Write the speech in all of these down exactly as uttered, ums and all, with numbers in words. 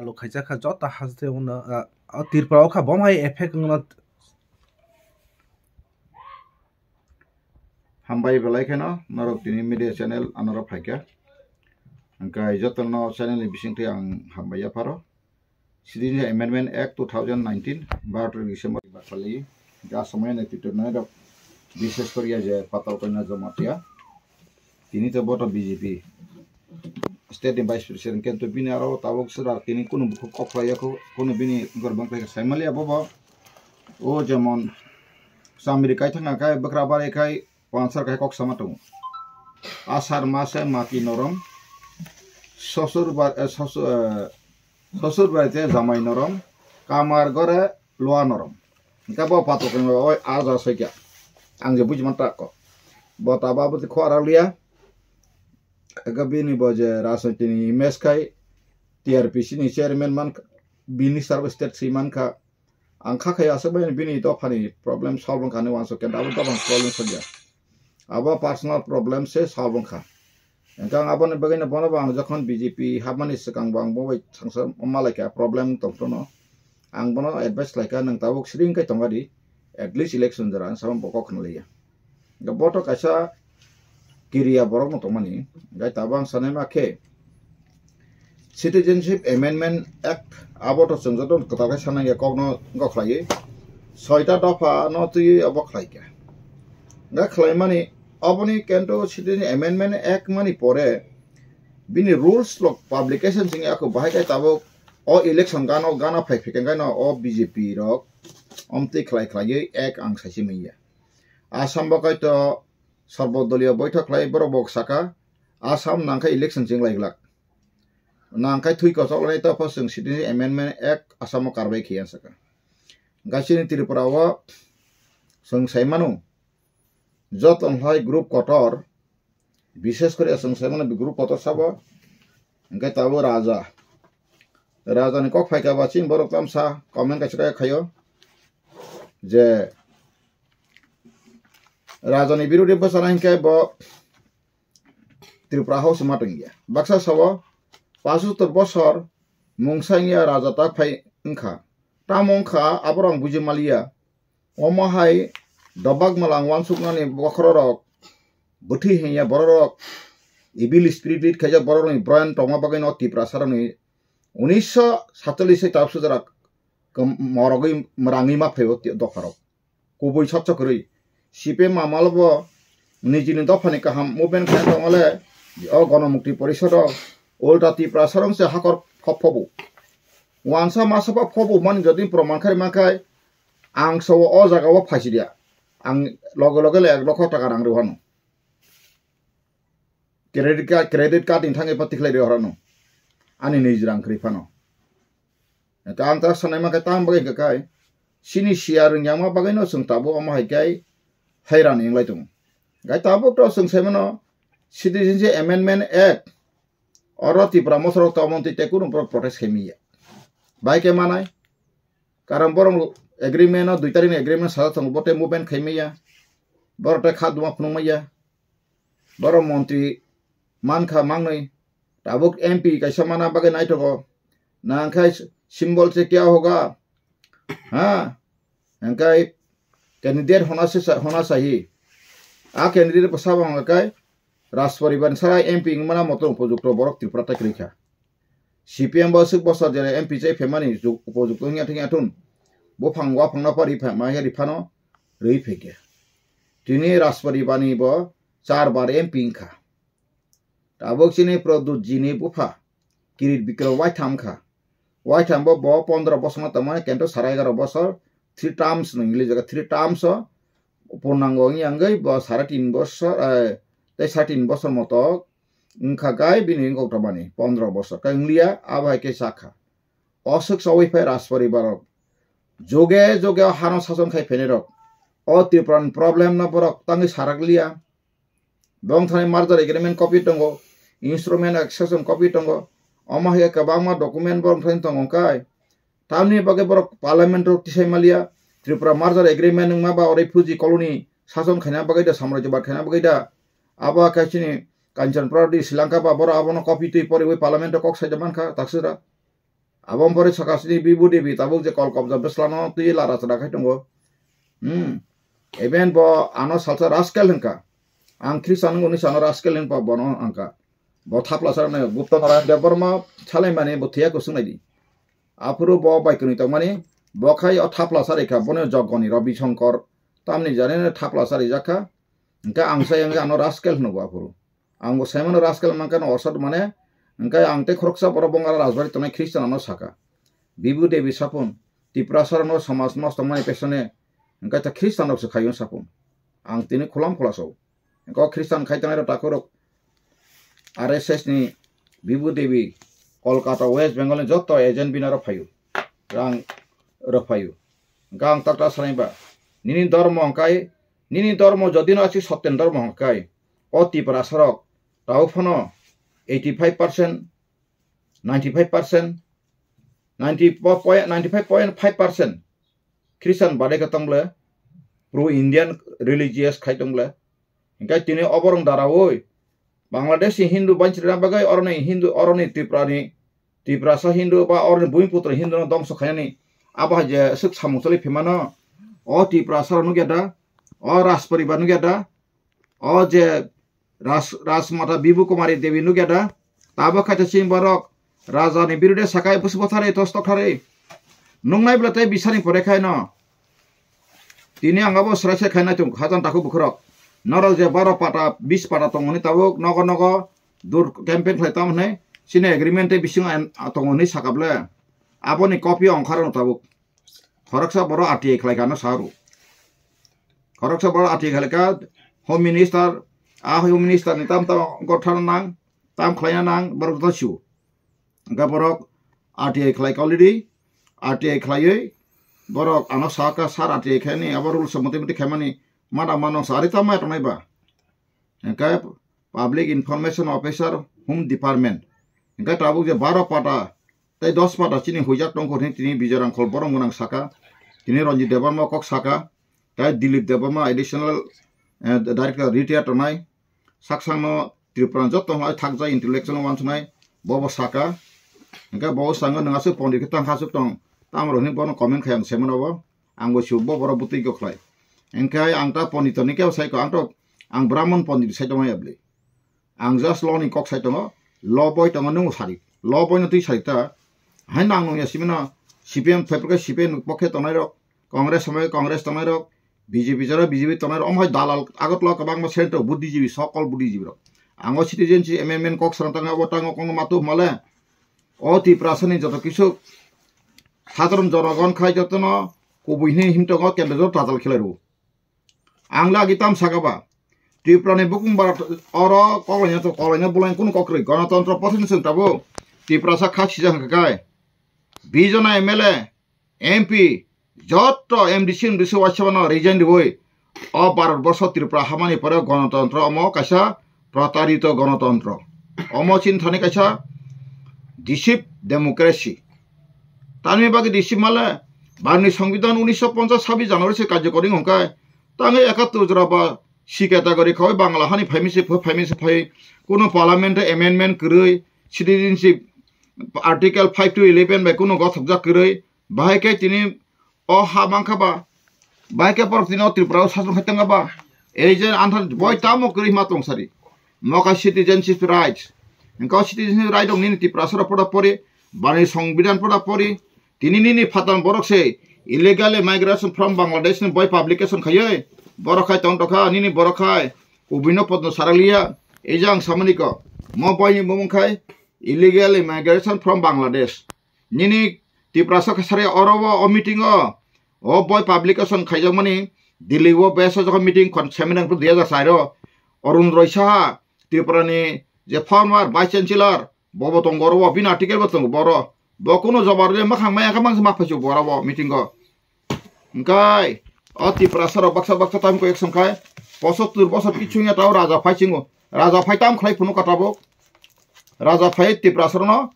Alo khaijak kha joto haste uno, ah, o Tripura o kha bom hai effect wngno. Hambai belai kheno norok tini media channel anoro phaikha. Hwnkhe jotono channel ni bisingtwi ang hambai yapharo. Citizenship Amendment Act two thousand nineteen, baro tarik December, ba khali. Hwnkhe a somoyani twitter nai rok, bishes koriya je Patal Kanya Jamatia. Tini to boto B J P state ni vice president, kintu bini aro tabuk swra tini kunu bukhuk kok khlai yakho, kunu bini gorbang khlai sai maliya bobo. O jemon samri kai thangna kai bwkra barai kai pansar kai kok sama tongo. Asar mase mati norom, sosur ba, eh, sosur, eh, sosur bai te jamai norom, kamar gore lua norom. Hwnkhe bo patok ni oi a ja soi kya. Ang je buji man tak ko. Bo ta ba bo khwara liya. Ega bini bo je rajniti ni image khai T R P C ni chairman man, bini serve state si man kha. Ang kha khai aswk bai bini dophani problem solve wngkha hinwi uansuk khe abo dophani problem sokya. Abo personal problem se solve wngkha. Hwnkhe ang aboni bagwino bono bo ang jokhon B J P hapmani swkang bo ang bo bai sangsa malaikha problem tongthokno. Ang bono advice khlaikha, nwng tabuk sring khe tongadi, at least election jora ang sama bo kok khna liya. Hwnkhe bo to kaisa kiriya borok no tongmani. Hwnkhe tabuk ang sanai ma khe Citizenship Amendment Act abo to chwng joto kwtal khe sanai ya kokno wngkha khlaiwi. Soita dopha no twiwi abo khlaikha. Hwnkhe khlaimani oboni kento Citizenship Amendment Act mani pore bini rules lok publication sing ya kho bahai khe tabuk o election gano gana phai phikeng khe no o B J P rok omtwi khlai khlaiwi act ang saisi manya. Assam bo kaito sarbo doliyo boithok khlai borok bo saka Assam nangkhe election ching lai glak. Nangkhe thui kochok lai to pho chwng Citizenship Amendment Act Assam o karbai khiya saka. Gaisini Tripura o chwng sai mano joto hai group kotor, bishes kore chwng sai mano group kotor sabo. Hwnkhe tabuk raja, raja ni kok phaikha ba chini borok tamsa comment kaisa kaya khaio je raja ni birodhi bwsana hinkhe bo Tripura House ma tongya. Baksa sao pasotter bosor mungsa wngya raja ta phai wngkha. Tamo wngkha aborok ang buji maliya. Omo hai dobak malang wansuknani bokhorok bwthwi hinya bororok evil spirit khaijak bororokni brain tongma bagwino Tiprasarokni unisho satchallish sai tabuk sujara morogwi mwrangwi ma phaio dopharok. Kubui soksa kwrwi. C P M amalo bo nijini dophani kaham movement khlai tongole o Gonomukti Porisodo ulta Tiprasarong se hakor phophobo. Wansa masa pha phobo mani jodi proman khai mankhai ang sao o jaga o phaisi dia. Ang loge loge le ek lokho taka rang rw hano. Credit card, credit card ni thangwi pa tikhlai rw hano. Ani nijrang khri phano. Ka ang ta sanai ma khe tang bagwi hwnkha kai. Chini siya rwngya ma bagwi no chwng tabuk omo hai kai hairan wnglai tongo. Gai tabuk to chwng sai mano Citizenship Amendment Act. Oro Tripura mosoro tongmani tei kunu borok protest khai manya. Bai khe manai. Karon borok agreement o dui tarikni agreement sajak tongo, bo tei movement khai manya. Borok tei kha duma phunuk manya. Borok montri mankha mangnwi. Tabuk M P kaisa mana bagwi naithogo. Nangkhai symbol se kya hoga? Ha? Hwnkhe candidate hona se sa-, hona sahi. A candidate bo sabo hwnga kai Rajparibar ni sara M P wngmana moto upojukto borok Tripura tai kwrwi kha. C P M bo aswk bosor jera M P chai phaimani ju-, upojukto wngya thangya thun. Buphang waphangno pari phaima ya riphano rwi phaikha. Tini Rajparibani bo char bar M P wngkha. Tabuk chini Pradyut ji ni bupha Kirit Bikram waitham kha. Waitham bo, bo pondro bosor no tongmani, kento sara egaroh bosor, three terms no English jaga three terms o purnango wngya wngwi bo sare tin bosor, eh, tei sare tin bosor moto wngkha gai bini wngkok tongmani pondro bosor. Khe wngliya, abo hai khe sakha. Oswk chawi phai Rajparibar rok. Joge joge o hano sason khai phainai rok. O Tripura ni problem no borok tangwi sarak liya. Bong thani merger agreement copy tongo, instrument accession copy tongo, omo hai kwbangma document borok thani tongo kai. Tamni bagwi borok parliament o tisai maliya, Tripura merger agreement wngma ba oro refugee colony sason khaina bagwi da, samrajyabad khaina bagwi da, abo kaisini Kanchanpura di Sri Lanka ba borok abono copy twi poriwi parliament o kok saida mankha taksira. Abo pore sakasini Bibu Devi tabuk je kol kobja bwslano twi lara chwra khai tongo. Hmm. Even bo ano salsa rascal hinka. Ang Christian wngwi sano rascal hinpa bono angka. Bo thapla sarano Gupta Narayan Debbarma salaimani bo thiya kusung naidi. Aphuru bo bai kwnwi tongmani bo khai o thapla sarikha bono Jogoni Rabi Shankar tamni jani thapla sarijakha. Hingke ang sai ang ano rascal hino bo aphuru. Ang bo saimano rascal mankha no osot mane, hingke ang tei khoroksa borok bongala rajbari tongnai Christian ano saka. Bibu Devi sapun, Tiprasa rokno samaj nosto mani pesone, hingke ta Christian rok se khayo sapun. Ang tini khulam khula sao. Hingke o Christian khai tongnai rok takhurok R S S ni Bibu Devi, Kolkata, West Bengal ni joto agent bina rok phaio. Rang rok phaio. Hingke ang takta sanai ba, nini dormo hingkai, nini dormo jodi no aswk sotten dormo hingkai, o Tiprasa rok tao phano eighty five percent, ninety five percent, ninety point, ninety five point five percent Christian bade khe tong ble, pro Indian religious khai tong ble. Hingke tini oborong daraui Bangladesh ni Hindu banchirina bagwi oroni Hindu, oroni Tripura ni, Tiprasa Hindu ba oroni Bumiputra Hindu no dongso khainani abo hai je aswk samung choli phimano. O Tiprasa rok nukya da, o Rajporibar nukya da, o je Ras-, Rajmata Bibu Kumari Devi nukya da, tabok khaita chini borok raja ni birude sakai busi bothari tos tokhari. Nungnai bwle tei bisani pore khai no. Tini ang abo srai srai khainai tung hajan takhuk bukhurok. Norok je baro pata, bis pata tongoni tabuk nogo nogo dur campaign khlai tamo hwnwi chini agreement tei bisingo an-, tongoni saka bwle. Aboni copy ongkhar no tabuk. Khoroksa borok R T I khlai kha no saru. Khoroksa borok R T I khlai kha, Home Minister, a Home Minister ni tam tam gothana nang, tam khlaina nang, borok joto siu. Hingke borok R T I khlai kha already, R T I khlaiwi borok ano saka sir R T I khaini abo rules motwi motwi khaimani mana mano sari tamo tongnai ba. Hingke Public Information Officer, Home Department. Hingke tabuk je baro pata tei dos pata chini huijak tongkho hwnwi tini Bijay Rangkhol borom gwnang saka, tini Ranjit Debbarma kok saka, tei Dilip Debbarma Additional, eh, Director retired tongnai, saksangno Tripura joto hai thakjak intellectual wansuknai bobo saka. Hingke bo sango nwng aswk pondit khe tang kha aswk tong, tamro hwnwi bono comment khai ang se mano bo, ang bo sibuk bo borok bwtwi kok khlai. Hingke ang ta pondit ni kebo sai kho, ang to, ang Brahman pondit sai tongmani ya bwlwi. Ang just law ni kok sai tongo, law boi tongo nwng sari, law boi no twi sari ta. Hai nang nung ya simi no C P M phai phai C P M pokhe tongnai rok, Congress samai Congress tongnai rok, B J P jora B J P tongnai rok, omo hai dalal Agartala kwbangma center buddhijibi, sokol buddhijibi rok. Ang o citizenship amendment kok sana tangwi abo tango kongno matu male. O Tiprasa ni joto kisu sadharon jonogon khai jotono kubui hwnwi himtongo kendro jora tatal khlai rwo. Ang lagi tam saka ba. Tripura ni bukung barat oro koklaina to koklaina bulain kunu kokrwi. Ganatantro pothini chwng tabuk Tiprasa kha sijak hwnkha kai. Bijona M L A, M P, jotto M D C, M D C waisabano resign riwi o Bharat borsho Tripura hamani pore ganatantro omo kaisa protarito ganatantro. Omo chini thani kaisa deceive democracy. Tamni bagwi deceive male, Bharatni Songbidan unisho ponchas sabbish January se karjokori hwnkhai, tangwi ekattor jora ba C category khawi Bangla hani phaimisi pho-, phaimisi phai, kuno parliament amendment kwrwi, citizenship article five to eleven bai kuno gothokjak kwrwi, bahai khe tini o ha mankha ba, bahai khe borok tini o Tripura o sason khai tongkha ba, ei je antha boi tamo kwrwi ma tong sari, moka citizenship rights, hwnkhe o citizenship right rok nini Tiprasa rok poda pori, bani Songbidan poda pori, tini nini phatar borok se illegal migration from Bangladesh ni boi publication khaiwi borok khai tong tokha, nini borok khai kubui no podno saraliya, ei je ang samani ko, mo boi ni bumung khai illegal migration from Bangladesh. Nini Tiprasa khe sari oro o, o meeting o, o boi publication khaijakmani Delhi o base o jokhon meeting khon seminar khe dui hajar char o Arun Roy Saha, Tripura ni je former vice chancellor, bobo tongo oro o, bini article bo tongo boro. Bo kuno jobar le makhang maya khe mangsa ma phaisu boro o meeting o. Hwnkhe o Tiprasa rok baksa baksa time ko action khai, posottur bosor kichung ya tao raja phai chingo. Raja phai tam khlai phunu ka tabuk. Raja phai Tiprasa rokno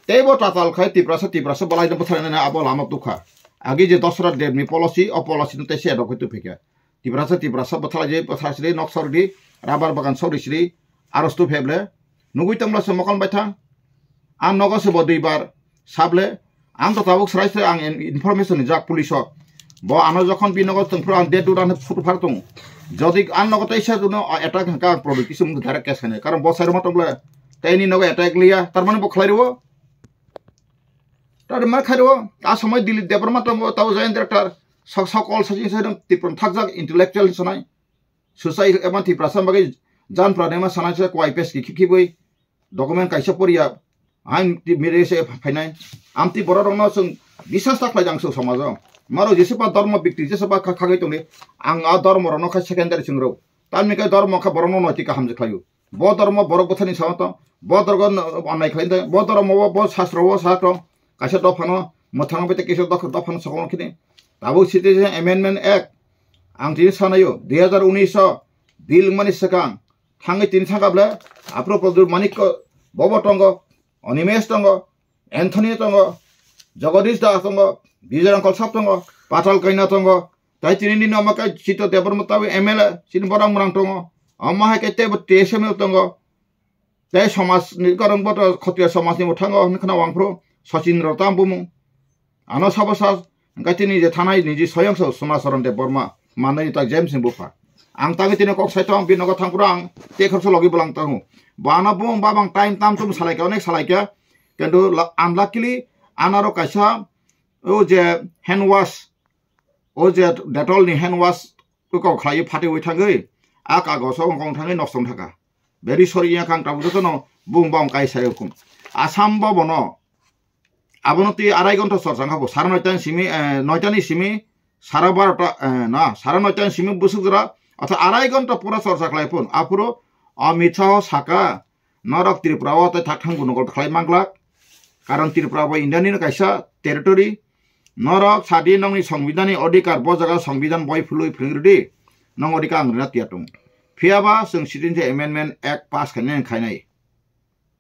teibo tatal khai Tiprasa, Tiprasa balai no bwtharnani abo lama tukha. Agi je Dasarath Debni policy, o policy no teisa adok khai tubphikha. Tiprasa, Tiprasa bwthalai je bwthar sri, nok sori di, rabar bagan sori sri, aros tu pheble. Nugui tongla se mokol bai thang. Ang nogo se bo duibar sable, Ang to tabuk srai srai ang in-, information rijak police o. Bo ano jokhon binogo tongphuru ang date date ano photo phar tongo. Jodi ang nogo tei sa duno attack hwnkha ang police o direct case khainai. Karon bo sai rwma tong bwle tei ni nogo attack liya. Tar mani bo khlai rwo. Tar ma khai rwo. A somoi Dilip Debbarma tongo tabo joint director. Sok sok all sajing sajing Tipra thakjak intellectual sanai. Susai eba Tiprasa bagwi jan pranema sanai se kwai pes ki khibwi document kaisa poriya, hain ti mire se phainai. Amti borok rokno chwng bisas ta khlai jang chwng somajo. Maro jese ba dormo bikti jese ba kha-, khagwi tongni, ang a dormo rokno kha secondary chwng rw. Tamni khe dormo kha borokno noiti kaham je khlaio. Bo dormo borok bwthani sawo to, bo dorgo no-, onnai khlai tong, bo dormo bo, bo sastro o sa tong, kaisa dophano mwthangno bai tei kisa doph-, dophano sakno khini. Tabuk Citizen Amendment Act ang tini sanaio, dui hazar unis o bill wngmani swkang thangwi tini thangkha ble, aphuru Pradyut Manikko bobo tongo, Animesh tongo, Anthony tongo, Jagadish Das tongo, Bijoy Rangkhol sab tongo, Patal Kaina tongo, tai tini nini omo khe Chitto Debbarma tabwi M L A, chini borok mwnang tongo, omo hai khe teibo T S M L tongo, tei somaj ni gorong boto Khotiya somaj ni mwthango hwnwi khna wangphuru Sachin Rota bumung. Ano sabo sa hwnkhe tini je thanai niji soyang so Sona Saran Debbarma manwi ta James ni bupha. Ang tangwi tini kok sai tong bini nogo thangphuru ang tei khoroksa logi bwlang tango. Bo ano bumung babang time tam tum salaikha onek salaikha. Kintu la-, unluckily anaro kaisa o je hand wash, o je Dettol ni hand wash kok khlaiwi phatwi thangwi a kagoso wngkong thangwi nok song thaka. Beri sori ya kang tabuk jotono bumung bang kai sai hukum. Assam bo bono abono twi arai gonta chorsa wngkha bo. Sara noita ni simi, eh, noita ni simi sara barota, eh, na, sara noita ni simi busuk jora, otha arai gonta pura chorsa khlai phun. Aphuru Amit Shah saka, norok Tripura o tei thak thang gunokol khlai manglak. Karon Tripura bo India ni no kaisa territory. Norok sadi nongni songbidhan ni odhikar, bo jaga songbidhan boi phului philung rwdi. Nong odhikar ang rwna tiya tung. Phiyaba chwng Citizenship Amendment Act pass khainai khainai.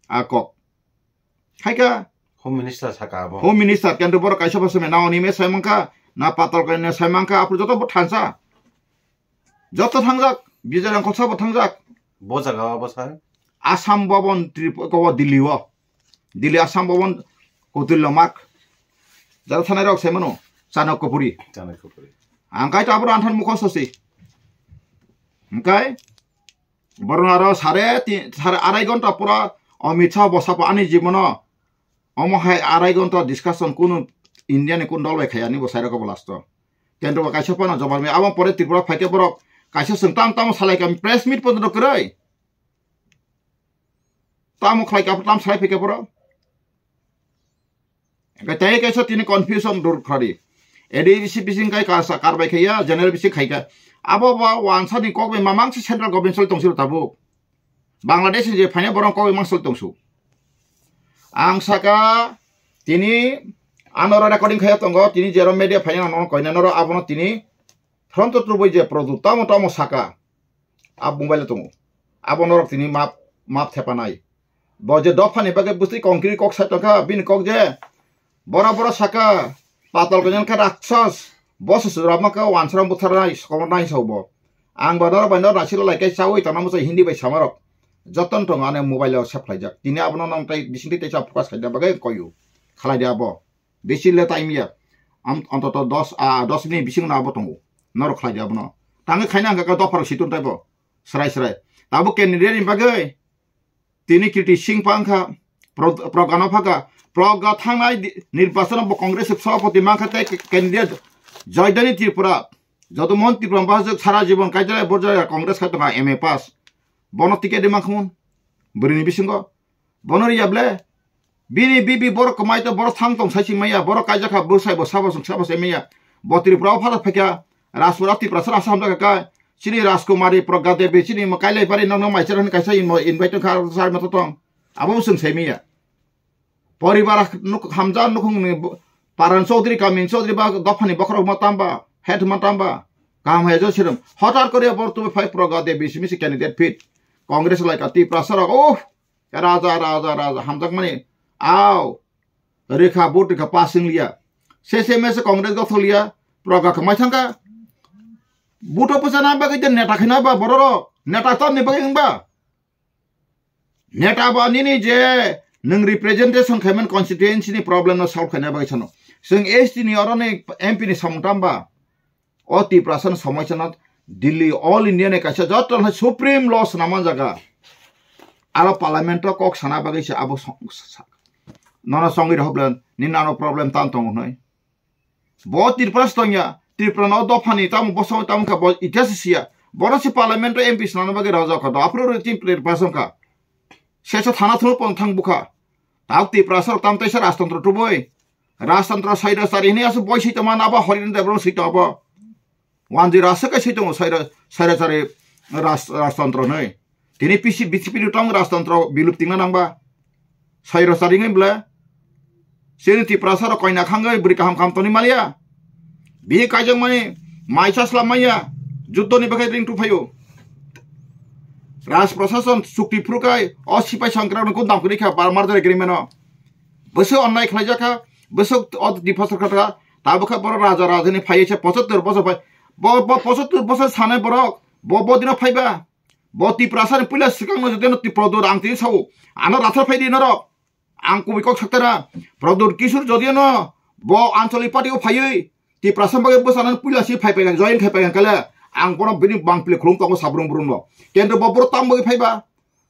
A kok. Khaika. Home Minister saka abo. Home Minister, kintu borok kaisa bo swmai na Animesh sai mankha, na Patal Kaina sai mankha, aphuru joto bo thansa. Joto thangjak, Bijoy Rangkhol sabo thangjak. Bo jaga o abo sir? Assam Bhavan Trip-, ko Delhi o. Delhi Assam Bhavan Kautilya Marg. Jara thanai rok sai mano, Chanakyapuri. Chanakyapuri. Ang kai ta abro anthan mukho sosi. Hwnkhe borok aro sare ti-, sare arai gonta pura Amit Shah bo sabo ani jibono. Omo hai arai gonta discussion kunu India ni kunu dol bai khaya ni bo sai rok bo last o. Tento bo kaisa phano jobab me abo pore Tripura phaikhe borok kaisa chwng tam tamo salai kha press meet pojoto kwrwi. Tamo khlai kha tam salai phaikha borok. Hwnkhe tei kaisa tini confusion dur khadi. A D C bising kai kasa karbai khaya general bising khaikha. Abo ba wansa ni kok bai mamang se central government sal tongsi tabuk. Bangladesh ni je phaina borok kok bai mang sal tongsu. Ang saka tini anoro recording khaya tongo, tini jero media phaina nono koina noro abono tini front to trubui je product tamo tamo saka. A mobile tongo. Abo norok tini map, map thepanai. Bo je dophani bagwi bwswi konkri kok sai tongkha, bini kok je bora bora saka, Patal Kaina khe raksas, bo se sura ma khe wansra butharnai, sokomornai sa bo. Ang bo norok bai norok naisik lai khe chaui tongna muchai Hindi bai samarok. Joton tongo ani mobile o save khlaijak. Tini abono nang tai bising tei teisa focus khaina bagwi koyu. Khlai di abo. Bisi le time ya. Am, antoto dos, ah, dos minute bising no abo tongo. Norok khlai di abono. Tangwi khaina hwnkha khe dophar situng taibo. Srai srai. Tabuk candidate ni bagwi tini Kirti Singh pa wngkha, Pro-, Progga no phaka. Progga thangnai di-, nirbachon bo Congress sabhapati mankha tei candidate Joydani Tripura. Joto Mon Tripura bahai sara jibon kaijala borjaya Congress khai tongkha M A pass. Bono ticket di mankha mun. Bwrwini bisingo. Bono riya ble. Bini bibi borok kwmai to borok thang tong sai si maya. Borok kaijak kha bwsai bo sabo sabo sai maya. Bo Tripura o phara phaikha. Rajpura Tiprasa rasa hamjak kha. Chini Rajkumari Progga Devi chini mwkai lai pari nokno maichar hwn kaisa invo-, invite wngkha, sar mato tong. Abo bo chwng sai miya. Poribar nuk-, hamjak nukhung ni bo-, Paran Chaudhary, Kamin Chaudhary ba dophani bokhorok ma tamba, head ma tamba. Kaham hai jo sirum. Hotar kori abor tu phai Progga Devi simi si candidate fit. Congress lai ka Tiprasa rok. Oh, raja, raja, raja. Hamjak mani. Au. Rikha, vote rikha, pass wng liya. Se se mese Congress gok thok liya, Progga khe mai thangkha. Vote o pwsa na bagwi je neta khaina ba borok rok. Neta tamni bagwi wngba. Neta ba nini je Nwng representation khaiman constituency ni problem no solve khaina bagwi sano. Chwng S T ni oro ni M P ni samung tamba. O Tiprasa ni somoi chano Delhi all India ni kaisa joto no Supreme Law swnamma jaga. Aro parliament o kok sana bagwi se abo song-, sa-, nono songwi rw hoblen ni nano problem tan tongo hnoi. Bo Tripura se tongya, Tripura no dophani tamo boso tamo kha bo itihas siya. Boro se parliament o M P swnamna bagwi rajak kha do. Aphuru rw tin Tripura song kha. Sesa thana thung pon thang bukha. Tao Tiprasa rok tam taisa rajtantro tubui. Rajtantro saida sari hini asu boi sito man abo Horen Debbarma sito abo. Wanjwi rasa kai sito saida, saida sari ras-, rajtantro nei. Tini P C, B J P ni tong rajtantro biluptingna nangba. Sairo saringwi bwle. Chini Tiprasa rok koina khangwi bwrwi kaham kaham toni maliya. Bi kaijakmani maisa slam maya. Juddoni bagwi ring tuphaio. Raj Prashason chukti phrukai o sipai songkrak no kundam kwrwi kha bar merger agreement o. Bwswk onnai khlaijak kha, bwswk o Tiprasa kha tabuk kha borok raja rajani phaiwi se pochattor bosor phai. Bo, bo pochattor bosor sanai borok bo, bo dino phaiba. Bo Tiprasa ni puila swkang no jodi no Tipra dur ang tini sao. Ano rathar phai di norok. Ang kubui kok saktara. Pradyut Kishore jodi no bo Anchalik party o phaiwi Tiprasa bagwi bwsana puila si phai phai join khai phai kale ang bono bini bang pile khulum tongo sabrung brung no. Kendro bo boro tam bagwi phaiba.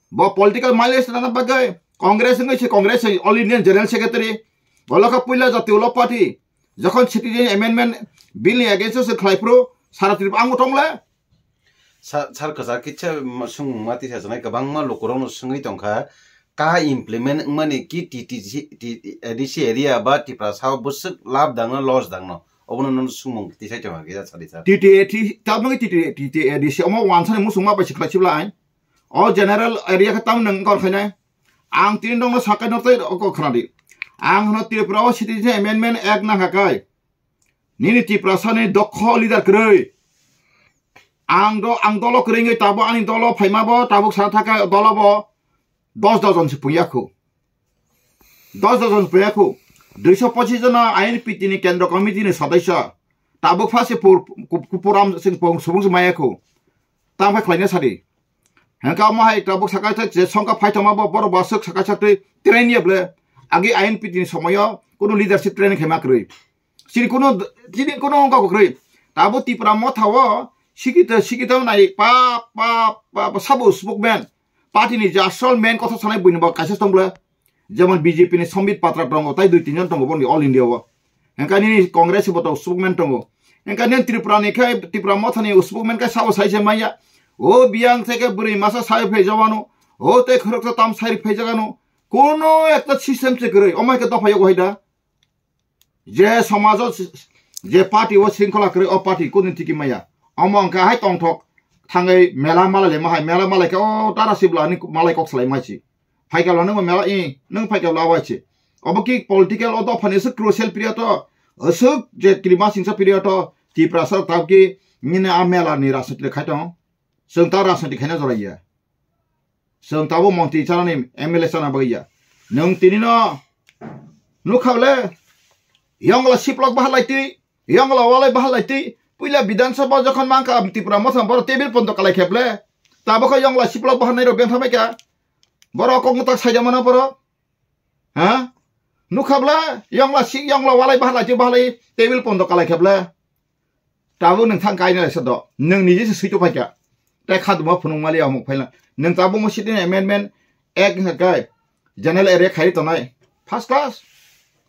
Bo political mileage nana bagwi Congress wngwi se Congress all Indian general secretary. Bolokha puila jati ulo party. Jokhon citizen amendment bill ni against o se khlai phuru sara trip ang tong le. Sa-, sar kwchar kitsa ma-, swngmung ma tisa sanai kwbangma lukurokno swngwi tongkha, kaha implement wngmani ki T T C, T-, A D C area ba Tiprasa o bwswk lab dangno loss dangno obono nono swngmung tisai tongkha kisa sadi sar. T T A T, tabukni T T A, T T A D C omo wansani muchungma bai sikla sibla ai. O general area khe tamni nang kor khainai. Ang tini nokno sakai nortoi oko khnadi. Ang hwno Tripura o citizen amendment act nangkha kai. Nini Tiprasani dokho leader kwrwi. Ang do, ang dolo kwrwi wngwi tabuk ani dolo phaima bo tabuk sana thaka dolo bo dos dojon se pungya khu. Dos dojon se pungya khu. Duiso pochis jona I N P T ni kendro committee ni sodosyo. Tabuk pha se pur-, ku-, kupuram sing pung subung se maya khu. Tamo khe khlaina sadi. Hengka omo hai tabuk saka thak je songka phai thangma bo borok bo aswk saka sak twi train ya ble. Agi I N P T ni somoyo kunu leadership training khaima kwrwi. Chini kunu, chini kunu wngkha kwrwi. Tabuk Tipra motha o sikita, sikita nai pa, pa, pa, pa sabo spokesman. Party ni je asol main kotha sanai buini bo kaisa tong ble. Jemon B J P ni Sambit Patra tongo, tai dui tinjon tongo boni All India o. Hengka nini Congress bo to spokesman tongo. Hengka nini Tripura ni khai, Tripura motha ni spokesman khai sabo sai se maya. O biyang theke bwrwi masa sai phai jawano. O te khorok to tam sai phai jagano. Kono ekta system se kwrwi. Omai ke dopha yogo haida. Je somajo si-, je party o shringkhola kwrwi o party kunu tiki maya. Omo hengka hai tongthok thangwi mela malai le ma hai. Mela malai khe o tara sibla ni malai kok salai mai si. Phaikalo nung mela i, nung phaikalo awai si. Obo ki political o dophani aswk crucial period o, aswk je krima singsa period o, Tiprasa tabuk ki nini a mela ni rajniti khai tong. Chwng ta rajniti khaina jora ya. Chwng tabuk montri chanani M L A chana bagwi ya. Nung tini no nukha le, yongla siplok bahar lai twi, yongla walai bahar lai twi, puila Bidhan Sabha jokhon mangkha Tipra motha borok table pondo kalai kheble. Tabuk khe yongla siplok bahar nai rok beng thamai kha. Borok kok mwtak saida mano borok. Ha? Nukha bla, yongla si, yongla walai bahalai, je bahalai, table pondo kalai khe bla. Tabuk nwng thang kaina lai sa do. Nwng niji se suitu phaikha. Tai khaduma phunung mali amuk phaila. Nwng tabuk mo sitting amendment act wngkha kai. General area khai tonai. First class.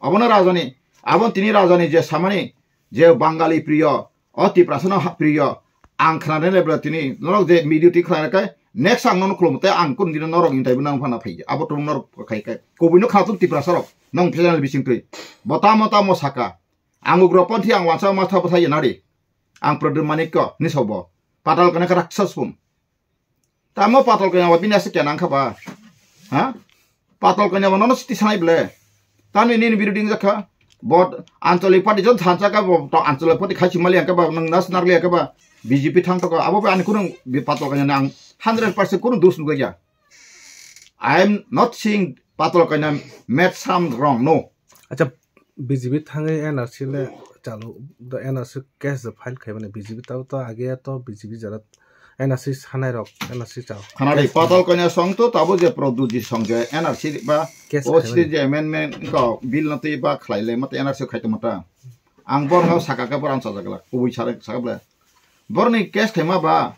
Abono rajani. Abon tini rajani je samani. Je Bangali priyo. O Tiprasa no ha-, priyo. Ang khnanai le bla tini. Norok je media ti khnanai kai. Next ang nono khulum te ang kun dino norok interview nang phana phai. Abo tum norok khai kai. Kubui no khna tum Tiprasa rok. Nong phela bising twi. Bo tamo tamo saka. Ang ugroponthi ang wansa ma thabu thai nari. Ang Pradyut Manikya ni sobo. Patal kana ka raksas pun. Tamo patal kanya wa bini ase kya nang kha ba? Ha? Patal kanya wa nono siti sanai ble. Tamo ini ini biru ding jakha. Bot Anchalik party jon thansa ka bo to Anchalik party khai chimali ka ba nang nas narli ka ba B J P thang to ka abo ba ani kunung bi patal kanya nang hundred percent kunung dus nugya. I am not seeing patal kanya made some wrong, no. Acha, B J P thangwi N R C le chalu, the N R C case the file khaimani B J P tao to age to B J P jara N R C sanai rok, N R C chao. Khana ri, Patal Kanya song to tabo je Pradyut ji song je N R C ba Case o khaimani. State je amendment ko bill no twi ba khlai le mate N R C khai tongma ta. Ang bor no saka ka bor ang sajak la, kubui sare saka bla. Bor ni case khaima ba,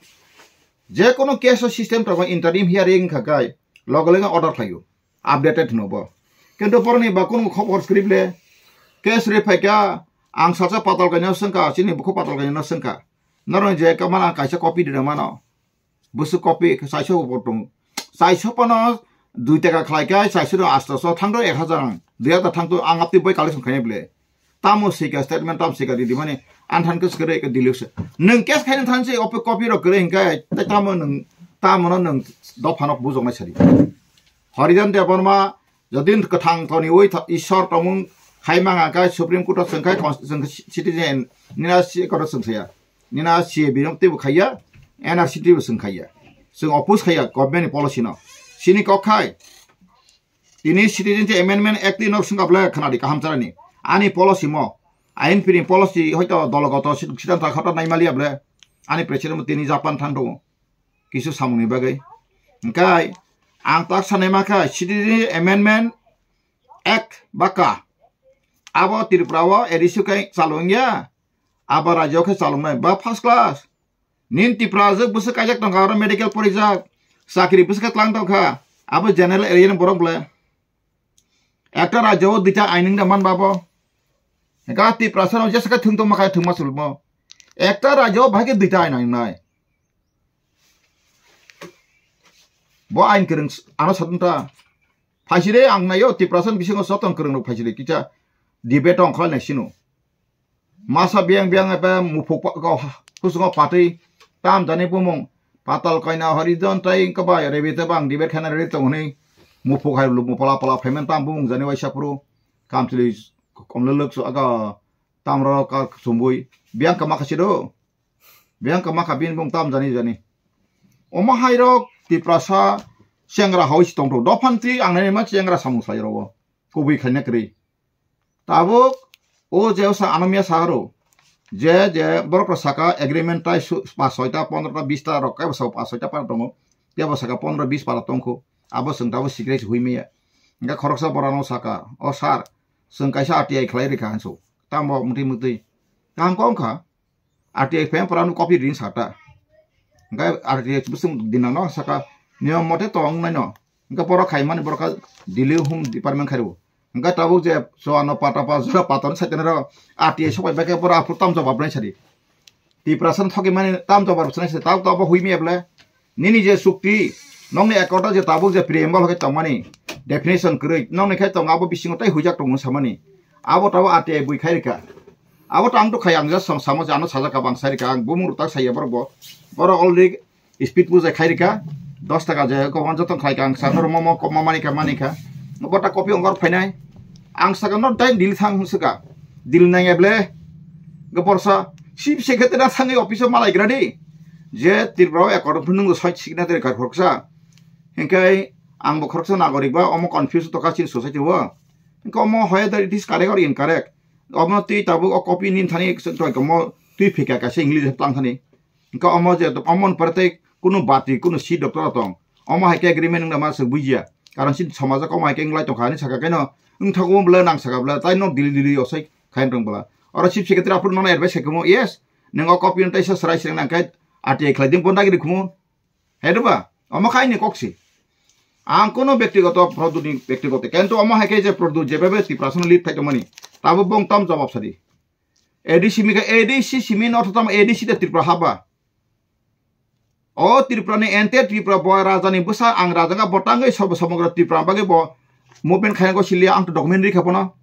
je kono case o system to interim hearing kha kai, logo logo order khlaio. Updated hwno bo. Kintu boroni ba kunu khobor script le. Case re phaikha, ang sacha Patal Kanya no swngkha, chini bukhu Patal Kanya no swngkha. Norok je ka mana kaisa copy rina mano. Busu copy, saiso bo tong. Saiso pano dui taka khlai kha, saiso no asto so thangdo ek hazar ang. Dui hazar thangdo ang apti boi collection khainai ble. Tamo sika statement tam sika ridi mani anthan ke skere ke diluse. Nung case khaina thanse ope copy rok kere hinkai tai tamo nung tamo no nung dopha nok bujok nai sari. Harijan Debbarma jodin kwthang toni oi tha-, Ishwar tongmung khai manga kai Supreme Court o swngkhai cons-, swng citizen nina si koto swngsaya. Nina C A B no tebo khaiya, N R C tebo swngkhaiya. Swng oppose khaiya government ni policy no. Sini kok khai. Tini Citizenship Amendment Act ni nok singkap le khwnadi kaham charani. Ani policy mo. Ain piring policy hoito dologoto si-, siddhanto khata naimaliya ble. Ani president mo tini Japan thang tongo. Kisu samungni bagwi. Hingkai ang tak sanai ma kha Citizenship Amendment Act baka. Abo Tripura o A D C kai chalungya. Abo rajyo khe chalungnai. Ba first class. Nin Tipra jwk bwswk kaijak tongkha, oro medical porijak, chakri bwswk khe tlang tongkha, abo general area ni borok ble. Ekta rajyo o duita ain wngda man babo. Ga Tiprasa no jesa khe thwng tongma kha thwngma sulmo. Ekta rajyo o bahai khe duita ain wngnai. Bo ain kwrwng s-, ano satung ta. Phaisire ang naio Tiprasa ni bisingo joto kwrwng rok phaisire kisa debate ongkha nai sino. Masa biyang biyang ebe muphuk pa-, ko ha-, kusungo patwi tam jani bumung Patal Kaina Harijan tai wngkha bai rebi tei bang diber khana ready tong hwnwi muphuk hai lukmo pala pala phaiman tam bumung jani waisa phuru kamchwlwi komlwlwk so aga tamro ka chumbui biyang kama khasi do biyang kama kha bini bung tam jani jani omo hai rok Tiprasa chengra hoi si tongtho dophan twi ang nai ma chengra samung sai ro kubui khaina kwrwi. Tabuk o je sa anomia saharo je je borok rok saka agreement tai su-, pas soita pondro ta bis ta rok kebo sa pas soita para tongo kebo saka pondro bis para tongkho abo chwng tabuk secret hui maya. Hingke khoroksa borano saka o sir chwng kaisa R T I khlai rikha hinso tamo mwtwi mwtwi kaham kok wngkha. R T I phe pora no copy ring sata. Hingke R T I bwswng dinang no saka niyom mote tong nai no. Hingke borok khai mani borok kha Delhi Home Department khai rw. Hingke tabuk je so ano pata pa jora paton sai tene ro R T I sok bai beke borok aphuru tam jawab nai sadi. Tiprasa no thoki mani tam jawab nai sadi tabuk tabuk hui mi eble. Nini je sukti nokni accord o je tabuk je preamble khe tongmani definition kwrwi nokni khe tongo abo bisingo tei huijak tongo samani. Abo tabuk R T I bui khai rikha. Abo to ang to khai ang just samo je ano sajak ka bang sai rikha ang bumung rok tak saya borok bo. Borok already speed bujai khai rikha. Dos taka je ko wan jotong khai ka ang sa norok momo ko mamani ka mani ka. Bo ta copy ongor phainai. Ang saka no dai dil thang saka. Dil nang eble. Go borsa chief secretary na thangwi office o malai gra di. Je Tripura o accord phunung soi signature ka khoroksa. Hingkai ang bo khoroksa nagorik ba omo confuse to ka chin society o. Hingkai omo hoya that it is correct or incorrect. Omo twi tabuk o copy nin thani to komo twi phika kaisa English tlang thani. Hingke omo je omo ni pore tei kunu bati kunu si doctor tong. Omo hai khe agreement wngna ma se bujiya. Karon si somajo komo hai khe wng lai tongkha hinwi saka khe no wngthago bwle nang saka bwle tai no dili dili osai khai tong bwla. Oro chief secretary aphuru nono advice khai khe mo yes nwng o copy no taisa swrai swrang nang khe R T I khlai di bonda giri khumu. Hai rwba omo khai ni kok si. Ang kono bektigoto Pradyut ni bektigoto kintu omo hai khe je Pradyut jebebe Tiprasa no lead khai tongmani tabo bong tam jawab sadi. A D C mi khe A D C simi no ortho tamo A D C de Tripura haba. O Tripura ni entire Tripura bo raja ni bwsa ang raja wngkha bo tangwi sobo somogra Tripura bagwi bo movement khaina go siliya ang to document rikha bono.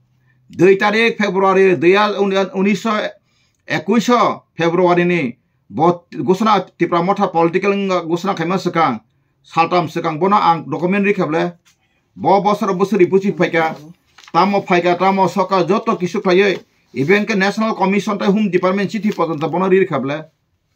Dui tarik February dui ha-, uni-, unisho ekuisho February ni bo gosona Tripura motha political wngkha gosona khaima swkang saltam swkang bono ang document rikha ble. Bo bosor bosori buchi phaikha, tamo phaikha, tamo sokha, joto kisu khlaiwi, even khe National Commission tei Home Department chithi porjonto bono ri rikha ble.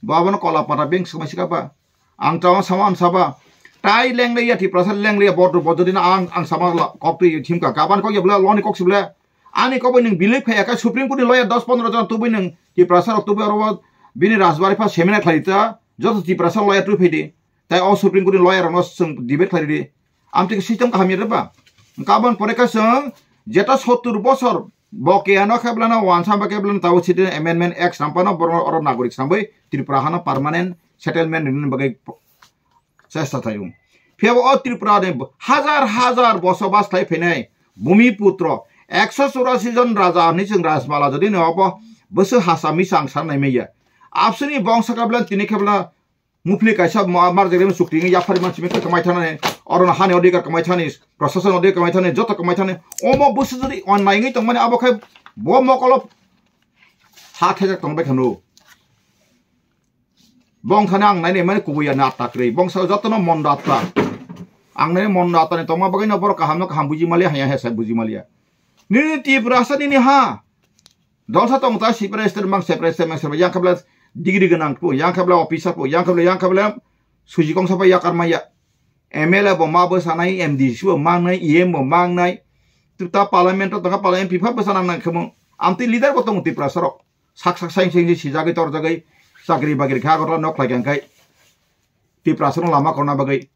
Bo abono kola pata bank swmai sika ba. Ang chao sama ang saba. Tai lengle ya Tiprasa lengle ya bodo bodo dina ang, ang sama la kok twi thimka. Kaban kok ya ble loni kok si ble. Ani kok bai nwng believe khaya kha Supreme Court ni lawyer dos pondro jon tubui nwng Tiprasa rok tubui oro bini Rajbari pha seminar khlai ta. Joto Tiprasa lawyer twi phaidi. Tai o Supreme Court ni lawyer rokno chwng debate khlaidi. Amtwi system kaham ya ba? Kabon pore khe chwng jeta sottur bosor bo keyano khe blano wansa ba khe blano tabo Citizen Amendment Act sampano borok oro nagorik sambai Tripura hano permanent settlement rini bagwi chesta thaio. Phiya bo o Tripura ni hajar hajar bosobas khlai phainai Bhumiputro ekso churasi jon raja hinwi chwng Rajmala jodi no obo bwswk hasa misa ang san nai maya. Absini bongsa khe blano tini khe blano Mufli kaisa ma-, marjak remi chukti wngwi yaphari mansi mekhe kwmai thanani, oro no hani odhikar kwmai thani, prashasan odhikar kwmai thani, joto kwmai thani, omo bwswk jodi onnai wngwi tongmani abo khai bo mokolo ha thajak tongbai khano. Bong thani ang naini mani kubui ya na atta kwrwi, bongsa jotono mondo atta. Ang naini mondo attani tongma bagwi no borok kaham no kaham buji maliya, haya haya sai buji maliya. Nini Tiprasa nini ha. Dolsa tong ta sipre stre mang sepre stre mang sepre yang khabla degree gwnang po, yang khabla officer po, yang khabla, yang khabla suji kong sapa yakar maya. M L A bo ma bo sanai, M D C bo mangnai, E M bo mangnai. Tu ta parliament to ta parliament pipa bo sanang nang khemo. Amti leader bo tong Tiprasa rok. Sak sak saing saing si jagwi tor jagwi chakri bagri kha gotla nok khlai kang kai. Tiprasa rok lama korna bagwi.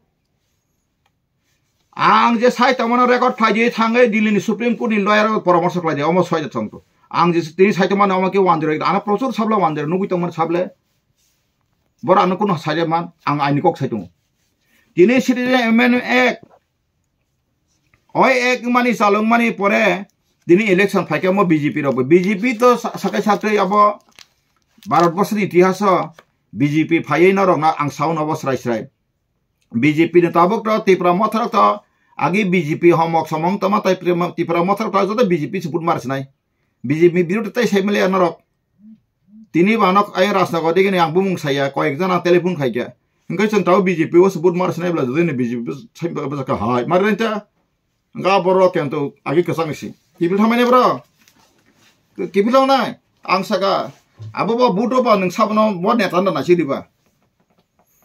Ang je sai tongmano record khlai di thangwi Delhi ni Supreme Court ni lawyer rok poramorso khlai di, omo soi de thong to. Ang je tini sai tongmano omo ke wanjero, ano prochur sabla wanjero, nugui tongmani sable. Bora ano kuno sai de man, ang aini kok sai tongo. Tini Citizen Amendment Act, oi Act mani chalung mani pore, tini election phaikhe omo B J P rok bo. B J P to sa-, sakai satwi abo Bharat borsoni itihaso B J P phaiwi norok na ang sao no bo srai srai. B J P ni tabuk to Tipra Motha rok to agi B J P homok somong tama tai Tipra Motha rok to joto B J P support mar sinai. B J P biroth tai sai mele norok. Tini ba nok ai Rajnagar digi ni ang bumung saya, koyek jana telephone khai kya. Hingkai chwng tao B J P o support mar sinai bla jodi ni B J P sai ba ka hai. Mar renta. Ga boro kento agi kwchang si. Kibil thamani bro. Kibil nai. Ang saka. Abo bo buto ba nung sabno bo neta na nasi diba.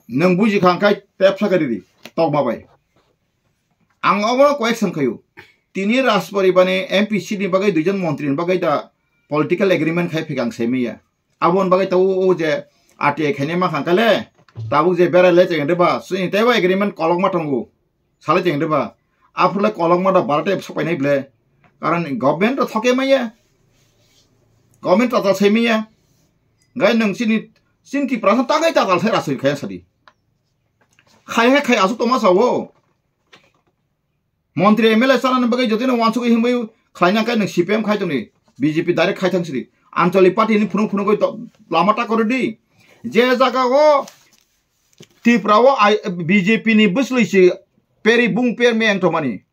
Nung buji khang kai pep saka didi. Tokma bai. Ang obo koyek sam khayu. Tini Rajpari bani M P C ni bagwi duijon montri ni bagwi da political agreement khai phikang semiya. Aboni bagwi tao o je R T I khainai mankha kale, tabuk je berai le chengde ba, chini teibo agreement kolokma tongo, sale chengde ba. Aphuru le kolokma da barate sok painai ble. Karon government to thoke maya. Government to sai maya. Gai nung chini, chini Tiprasa tagai tagal sai rasoi khaya sadi. Khai hai khai asuk toma sao. Montri M L A chanani bagwi jotino wansugwi himwi khlaina khe nwng C P M khai tongdi, B J P direct khai thang sidi. Anchalik party ni phunuk phunuk gwi to-, lama ta kori di. Je jaga o Tripura o I-, B J P ni bwsli si peri bung per me ang tongmani.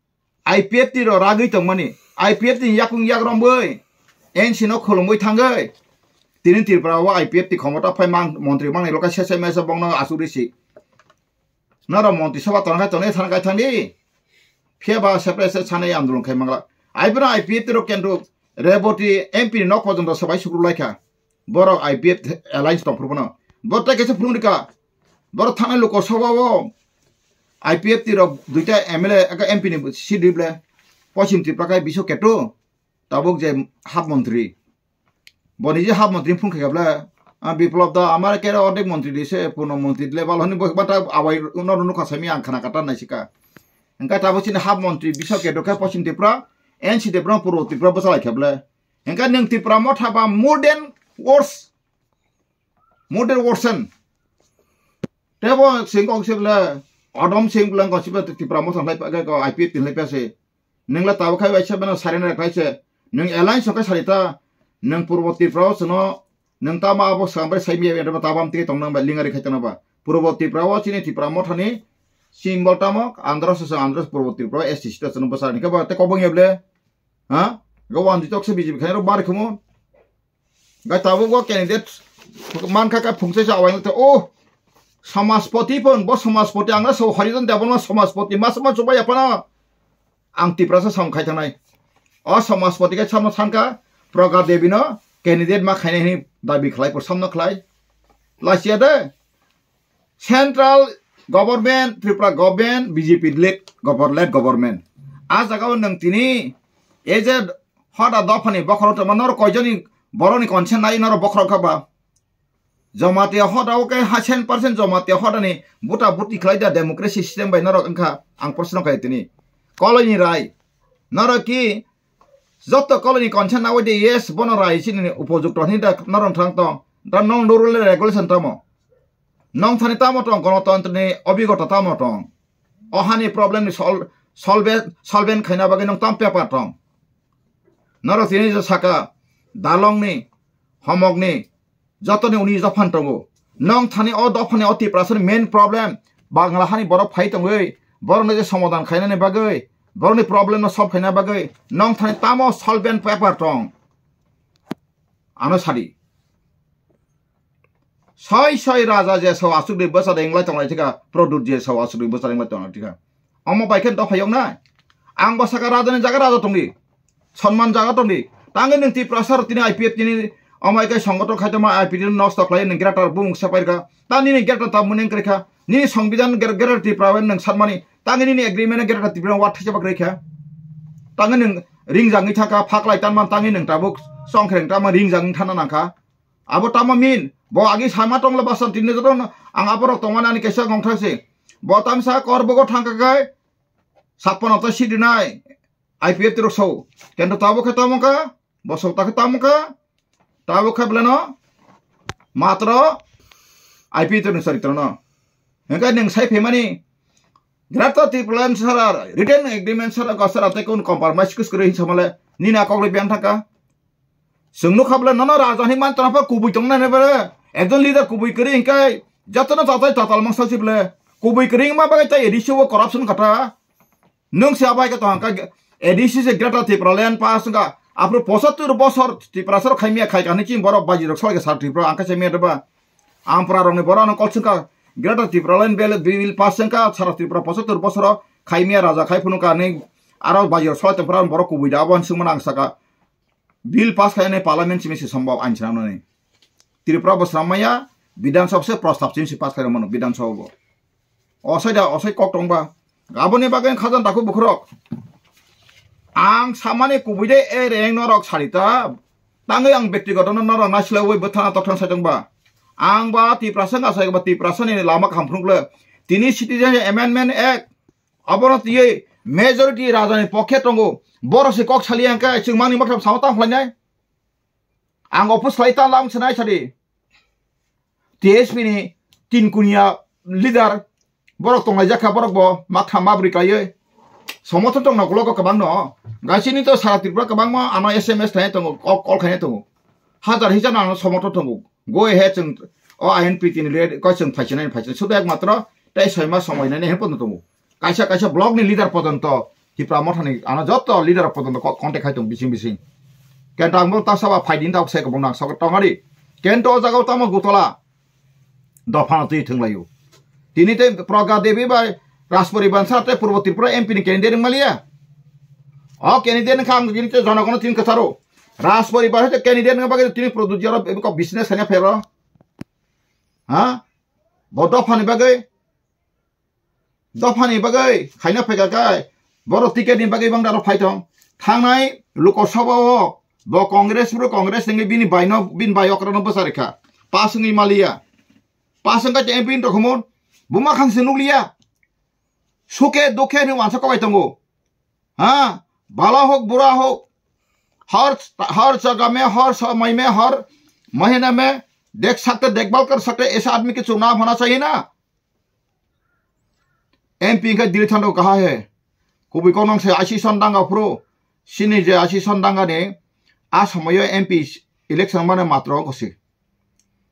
I P F T ro ragwi tongmani. I P F T ni yakung yak rombwi N C no khulumwi thangwi. Tini Tripura o I P F T khomota phai mang, montri mangnai lokha se se mesa bongno asugri si. Norok montri sabha tongna khai tonwi thang khai thangdi. Phiya ba separate se sanai andolon khai mangla. Ai bono I P F T rok kendro Reboti M P ni nok porjonto sabai sukruk lai kha. Borok I P F T alliance tong phuru bono. Bo tei kaisa phunuk rika. Borok thangnai luko soba o I P F T rok duita M L A aka M P ni seat rible. Pochim Tripura khai biso ketu. Tabuk je hap montri. Boni je hap montri phung khe kable, ah, Biplop da amar kere ordek montri di se, purno montri level honi bo bata awai no no kha sami ang khana kata nai sika. Engka tabuk chini hap montri bisa ke dokha Pochim Tripura, N C Tripura, Purbo Tripura bwsa lai kable. Engka nung Tripura motha ba more than worse. More than worsen. Tebo sing kok se bla, Odom Sing bla ko siba Tripura motha lai pa ko I P F T lai pa se. Nung la tabo khai waisa bana sari na khai se. Nung alliance khai sari ta. Nung Purbo Tripura o sino. Nung tama abo sambai sai miya ba tabam tike tong nang ba lingari khai tong ba. Purbo Tripura o chini Tripura motha ni symbol tamo Andhra se Andhra Purbo Tripura S T state sino bwsa ni khe ba te kobong ya ble. Ha? Go wan di tok se B J P khai ro bar khumo. Gai tabuk o candidate mankha kha phungse sa awai te o Samaspoti pon bo Samaspoti ang so Harijan Debbarma Samaspoti mas ma chubai apana ang Tiprasa sam khai thanai. O Samaspoti kai samno sankha Praga Devi no candidate ma khainai hini dabi khlai por samno khlai. Lasia de. Central government, Tripura government, B J P led govern-, led government. A jaga o nung tini, e je hoda dophani bokhorok tongma norok koijoni borokni consent nai norok bokhorok kha ba? Jamatia hoda o khe ha cent percent Jamatia hoda ni buta buti khlai da democracy system bai norok wngkha ang proshno khai tini. Koloi ni rai. Norok ki joto koloi ni consent na wai de yes bono rai chini upojukto hini da norok thang tong. Da nong rules regulation tamo. Nong thani tamo tong gonotontro ni obigota tamo tong. O hani problem ni sol-, solve, solvent khaina bagwi nong tam paper tong. Norok tini je saka dalong ni, homok ni, jotoni uni jophan tongo. Nong thani o dophani o Tiprasani main problem, Bangla hani borok phai tongwi, borokno je somadan khainani bagwi, borokni problem no solve khaina bagwi, nong thani tamo solvent paper tong? Ano sadi. Soi soi raja je sao asuk de bwsa de inglai tonglai thika, produt je sao asuk de bwsa de inglai tonglai thika. Omo bai khe dopha yok nai. Ang bo saka raja ni jaga raja tongdi. Sonman jaga tongdi. Tangwi nwng Tiprasa rok tini I P F tini omo hai khe songothon khai tongma I P F tini nosto khlai nwng greater bumung sepai rwkha. Ta nini greater ta muning kwrwi kha. Nini songbidan ger-, greater Tripura bai nwng sanmani. Tangwi nini agreement greater Tripura wa thaisa ba kwrwi kha. Tangwi nwng ring jangwi thangkha phaklai tanman tangwi nwng tabuk songkhreng tama ring jangwi thana nangkha. Abo tamo min, bo agi sama tongla basan tini joto no, ang aborok tongmani ani kaisa gongthang se. Bo tamsa kor bogo thangka kai, sakpano to sidinai, I P F T rok so. Kendo tabo khe tamo ka, bo so ta khe tamo ka, tabo khe bleno, matro, I P F T rok ni charitro no. Hingke neng sai phaimani, Greater Tipraland sara, written agreement sara, ko sara te kun compromise kus kore hinsa male, nina kok le biang thangka. Chwng nukha bwle nono raja hinwi man tongna pha kubui tongnai hinwi bwle. Ekjon leader kubui kwrwi hinkhe jotono tatai tatal mangsa si bwle. Kubui kwrwi wngma bagwi tei A D C o corruption kha ta. Nwng se abo hai khe tong kha A D C se Greater Tipraland pass wngkha. Aphuru pochattor bosor Tiprasa rok khai miya khai kha hinwi chini borok baji rok soi kha sar Tripura ang khe se miya doba. Ampra rokni borok ano kok swngkha Greater Tipraland bill, bill pass wngkha sara Tripura pochattor bosoro khai miya raja khai phunukha hinwi aro baji rok soi tongphuru borok kubui da abo hinwi swngmano ang sakha. Bill pass khainai parliament simi se sombab ain swnamnani. Tripura bo swnam maya, Bidhan Sabha se prostab simi se pass khairok mano, Bidhan Sabha bo. Osai da, osai kok tongba. Aboni bagwi khajan dakhuk bukhurok. Ang samani kubui de e reng norok sarita. Tangwi ang bektigoto no norok naislaiwi bwthana tokthang sai tongba. Ang ba Tiprasa wngkha sai ba Tiprasa ni lama kaham phunukle. Tini Citizen Amendment Act Abono tiyoi majority rajani pokhe tongo. Borok se kok saliya hwnkhe chwng mangni maktham samo tang khlainai. Ang oppose khlai ta lam se nai sadi. T S P ni tin kunia leader borok tonglaijak kha, borok bo maktham mabri kaioi. Somotho tongna ulo kwbang no. Gaisini to sara Tripura kwbangma ano S M S khlai tongo, kok call khlai tongo. Hajar hisa no ano somotho tongo. Go ahead, chwng o I N P T ni le koi chwng phaisinai phaisinai sudo ekmatro tei soi mas somoi nai hempo no tongo. Kaisa kaisa block ni leader pojonto Tipra Motha ni ano joto leader pojonto ko-, contact khai tong bising bising. Kenta ang bo ta saba phai din ta se ko bong nang sok tong ari. Kento o jaga o tamo gutola. Dopha no twi thwng laio. Tini tei Pragya Devi bai Rajpuri Bansal tei Purbo Tripura M P ni candidate wng maliya. O candidate wngkha ang tini tei jonogono tini kwcharo. Rajpuri Bansal tei candidate wngkha bagwi tini Pradyut Jaro ko business khaina phero. Ha? Bo dophani bagwi, dophani bagwi khaina phaikha kai. Borok ticket ni bagwi bang daro phai tong. Thangnai Lok Sabha o bo Congress bro Congress ni bini bai no, bini bai okra no bwsa rikha. Pass wngwi maliya. Pass wngkha tei M P ni dokhomon. Buma khang se nukliya. Suke dukhe ni wansa kobai tongo. Ha? Bala hok, bura hok. Har, har jaga mein, har samay mein, har mahina mein dekh sakte, dekbhal kar sakte, aisa aadmi ke chunna hona chahiye na. M P ke dil thando kaha hai? Kubui konong se aisi son danga phuru. Sini je aisi son danga ni, a somoyo M P election mane matro kosi.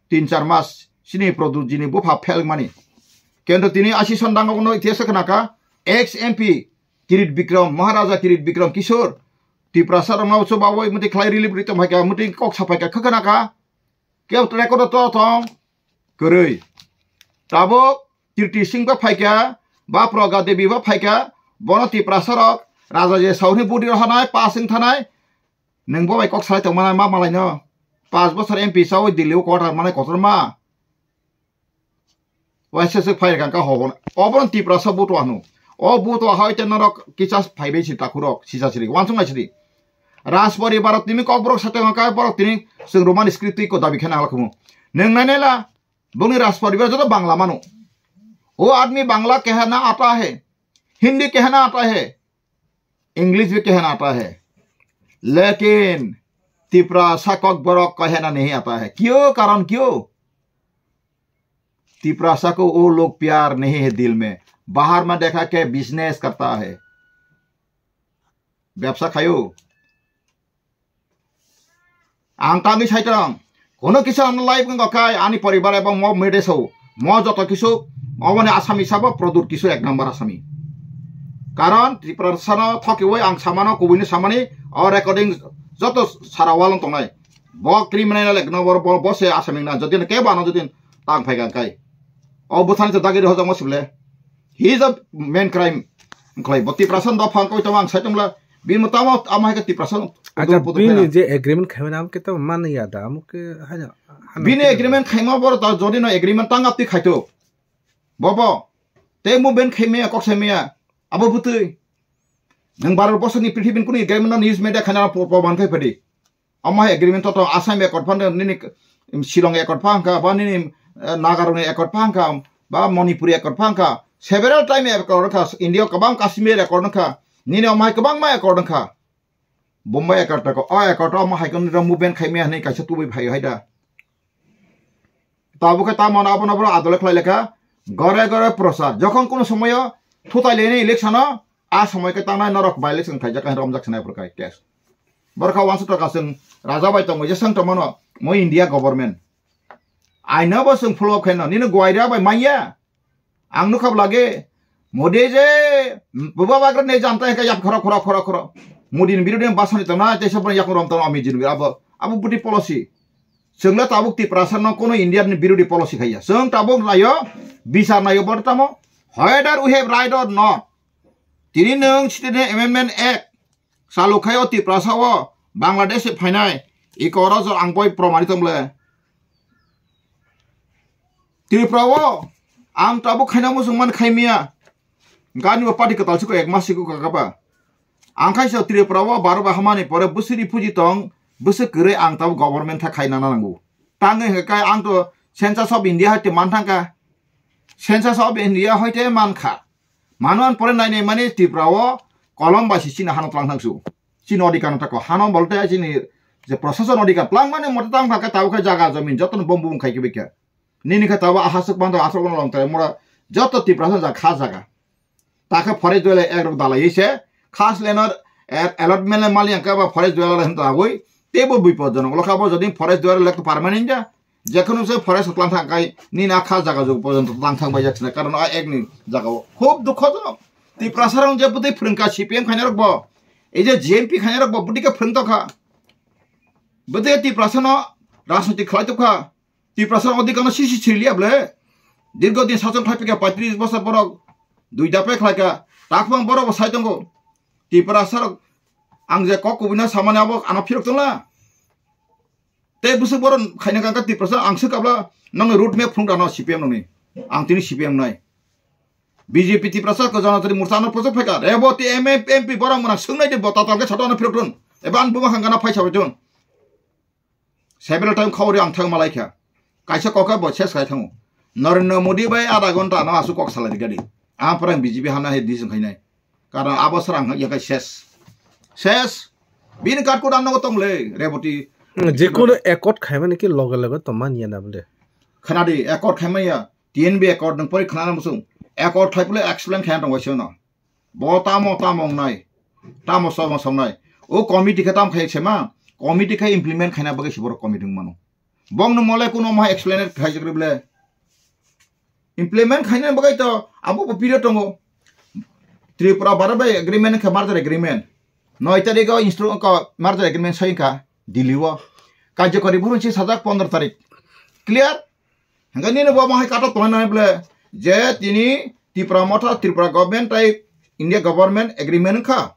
Tin char mas sini Pradyut ji ni bupha fail mani. Kento tini aisi son danga no itihas khna kha, ex M P Kirit Bikram, Maharaja Kirit Bikram Kishore, Tiprasa rok no chubawi muti khlai relief rito phaikha, muti kok sapaikha khakana kha. Kebo record to tong kwrwi. Tabuk Kirti Singh ba phaikha, ba Pragya Devi ba phaikha, bono Tiprasa rok raja je sauni budi rohanai, pass wng thanai, nwng bo bai kok salai tong manai ma malai no. Pass bosor M P sawi Delhi o quarter manai kotor ma. Waisa se phai kang ka hobon. Obon Tiprasa buto ano. O buto hai te norok kisa phai bai si takhurok, sisa siri. Wansung ai siri. Rajpuri borok tini kokborok sate ngai kai borok tini chwng Roman script ko dabi khena halakhumu. Nwng nai nai la Bongni Rajparibar joto Bangla mano. वो आदमी बांग्ला कहना आता है, हिंदी कहना आता है, इंग्लिश भी कहना आता है, लेकिन तिपरासा ककबरक कहना नहीं आता है। क्यों? कारण क्यों? तिपरासा को वो लोग प्यार नहीं है दिल में। बाहर में देखा के बिजनेस करता है, ব্যবসা খায়ও। Ang tangwi saitong, kono kisa ano life wngkha khai ani poribar ebong mo mede sao, mo joto kisu oboni Asami sabo product kisu ek number Asami. Karon Tiprasano thokiwi ang samano, kubuino samani, o recording joto sara walong tongnai. Bo criminal ek number, bo, bo se Asami na, jodi kebo ano jodi tang phai kang kai. O bwthani to dagiri hojak mo sible. He is a main crime. Wngkhlai bo Tiprasa dopha wngkha tamo ang saitung bla. Bini tamo amo hai khe Tiprasa. Acha, pudu pudu bini phai na. Je agreement khaimani amo khe tamo mani ya da, amo khe haino, haino bini khe agreement khaima boro ta jodi no agreement tang apti khaito. Bobo. Te mo ben khaimaya kok saimaya. Abo butui. Nang baro bosor ni prithibin kuni agreement no news media khaina po, po ban khai phadi. Omo hai agreement to tong Assam accord phan nini Shillong accord phan kha ba nini, eh, Nagaroni accord phan kha ba Manipuri accord phan kha, several time accord kha, India kwbang Kashmir accord kha, nini omo hai kwbangma accord kha. Bombay accord ta ko, o accord omo hai khe nini movement khai maya hinwi kaisa tubui phai hai da. Tabuk khe tamo abono boro adole khlai lekha gore gore prochar. Jokhon kono somoyo thutai leni election o, a somoi khe tangnai norok by election khaijak khe romjak sinai phur khai case. Borok kha wansuk toka chwng raja bai tongo je chwng tongmano mo India government. Aino bo chwng follow khaino nini guaira bai manya. Ang nukha lage Modi je buba bagra ne janta khe yap khoro khoro khoro khoro. Modi ni birodhi basani tongna tei saboni yakung rom tongna ami jin abo abo budi policy. Chwngla tabuk Tiprasa no kono India ni birodhi policy khaiya. Chwng tabuk nayo, bichar nayo bortamo, whether we have right or not. Tini nwng Citizen Amendment Act chalu khai o Tiprasa o Bangladesh se phainai, i koro jo ang boi promani tong ble. Tripura o ang tabuk khaina muchung man khai miya. Gani bo party kwtal siko ek mas siko kakapa. Ang khai so Tripura o baro ba hamani pore bwswk refugee tong, bwswk kwrwi ang tabuk government tha khaina nango. Tangwi hwnkhe kai ang to Census of India hoite man thangkha. Census of India hoite man kha. Mano an pore nainai mani Tripura o kolom bai si chini hano tlang thangsu. Chini odhikar no tako hano bolte chini je prosason odhikar tlang mani mote tang thangkha tabuk khe jaga jomin jotono bom bum khai khe bikha. Nini khe tabo ahaswk bando aswk no longtrai mura joto Tiprasa jaga kha jaga. Takhe forest dwelai ek rok dalai se khas lenor allotment le mali angka ba forest dwelai hin dagoi tebo bipod jonok lokha bo jodi forest dwelai lek permanent ja jekhunu se forest tlang thang kai nini a kha jaga jog porjonto tlang thang bai jak sina karon a ek ni jaga o khub dukho jonok. Tiprasa rong je bwtwi phrwngkha C P M khaina rok bo ei je G M P khaina rok bo bwtwi khe phrwng tokha bwtwi Tiprasa no rajniti khlai tokha. Tiprasa odhikar no sisi siliya ble. Dirgo din sachon khai pika paitris bosor borok dui dape khlai ka. Takbang borok bo sai tongo. Tiprasa rok ang je kok kubui na samani abo ano phirok tongla. Te busuk borok khaina kangka Tiprasa ang se kabla nang road map phung dano C P M noni. Ang tini C P M nai. B J P Tiprasa ko jana tari mursa ano project phaika. Ebo ti M P borok mona sungnai de bota tangke sato ano phirok tun. Eba ang buma khangana phaisa tun. Several time khawri ang thang malai kha. Kaisa kokha bo ses khai thango. Narendra Modi bai adha ghonta no asu kok salai gadi. Ang parang B J P hamna he disung khainai. Karon abo sar ang yakai ses. Ses. Bini kat kudam no tong le Reboti. Jekunu accord khaimani ki loge loge to man yana bole. Khanadi accord khaimaya. T N B accord nang pori khana musung. Accord khai pule explain khaina tong waisano. Bo tamo tamo wngnai, tamo somo songnai. O committee khe tamo khai sema, committee khe implement khaina bagwi se borok committee wngmano. Bongno mole kuno ma explain khaijak rwble. Implement khaina bagwi to abo bo period tongo. Tripura Bharat bai agreement khe merger agreement. Noi tarikh o instru-, ko merger agreement soi kha Delhi o. Karjokari burun si sajak pondro tarikh. Clear? Hingke nini bo mohai katok tongnai nai ble je tini Tipra Motha, Tripura government tai India government agreement wngkha.